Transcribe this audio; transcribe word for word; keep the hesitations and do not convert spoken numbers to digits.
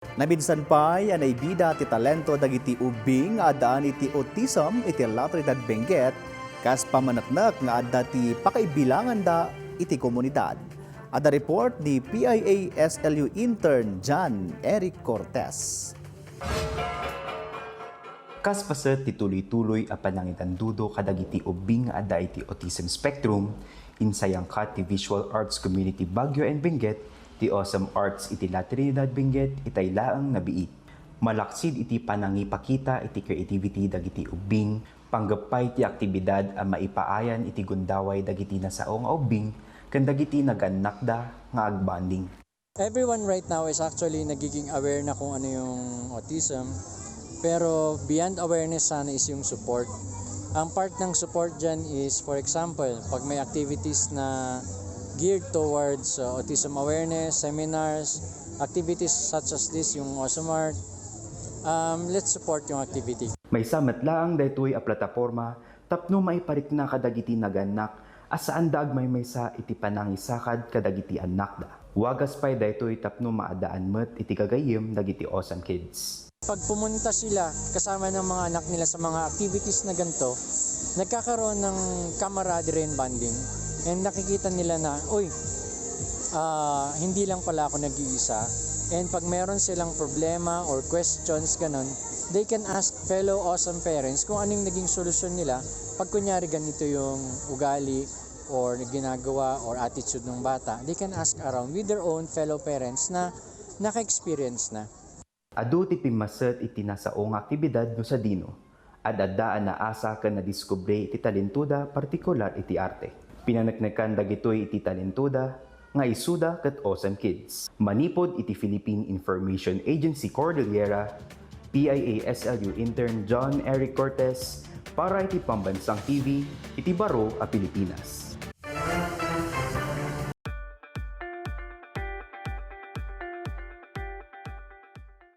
Naminsan pay a naibida ti talento dagiti ubbing nga addaan iti autism iti La Trinidad Benguet, kas pammaneknek nga adda ti pakaibilanganda iti komunidad. Adda report ni P I A S L U intern John Eric Cortez. Kas paset ti tuloy-tuloy a panangitandudo kadagiti ubbing nga adda iti autism spectrum, insayangkat ti Visual Arts Community Baguio and Benguet ti Awesome Arts iti La Trinidad Benguet itay laeng nabiit. Malaksid iti panangipakita iti creativity dagiti ubbing, panggep pay ti aktibidad a maipaayan iti gundaway dagiti nasao nga ubbing ken dagiti nagannakda nga agbonding. Everyone right now is actually nagiging aware na kung ano yung autism. Pero beyond awareness sana is yung support. Ang part ng support dyan is, for example, pag may activities na geared towards uh, autism awareness, seminars, activities such as this, yung Awesome Art, um, let's support yung activity. Maysa met laeng daytoy a plataporma tapno maiparikna kadagiti nagannak a saanda agmaymaysa iti panangisakad kadagiti annakda. Wagas pay daytoy tapno maadaan met iti gagayyem dagiti Awesome Kids. Pag pumunta sila kasama ng mga anak nila sa mga activities na ganito, nagkakaroon ng camaraderie and bonding. And nakikita nila na, uy, ah, hindi lang pala ako nag-iisa. And pag meron silang problema or questions, ganun, they can ask fellow awesome parents kung anong naging solusyon nila pag kunyari ganito yung ugali or ginagawa or attitude ng bata. They can ask around with their own fellow parents na naka-experience na. Adu ti pimmaset iti nasao nga aktibidad no sadino, ad-adda a naasa ken nadiskubre iti talentoda partikular iti arte. Pinaneknekan dagitoy iti talentoda nga isuda ket Awesome Kids. Manipud iti Philippine Information Agency Cordillera, P I A S L U intern John Eric Cortez para iti Pambansang T V iti baro a Pilipinas.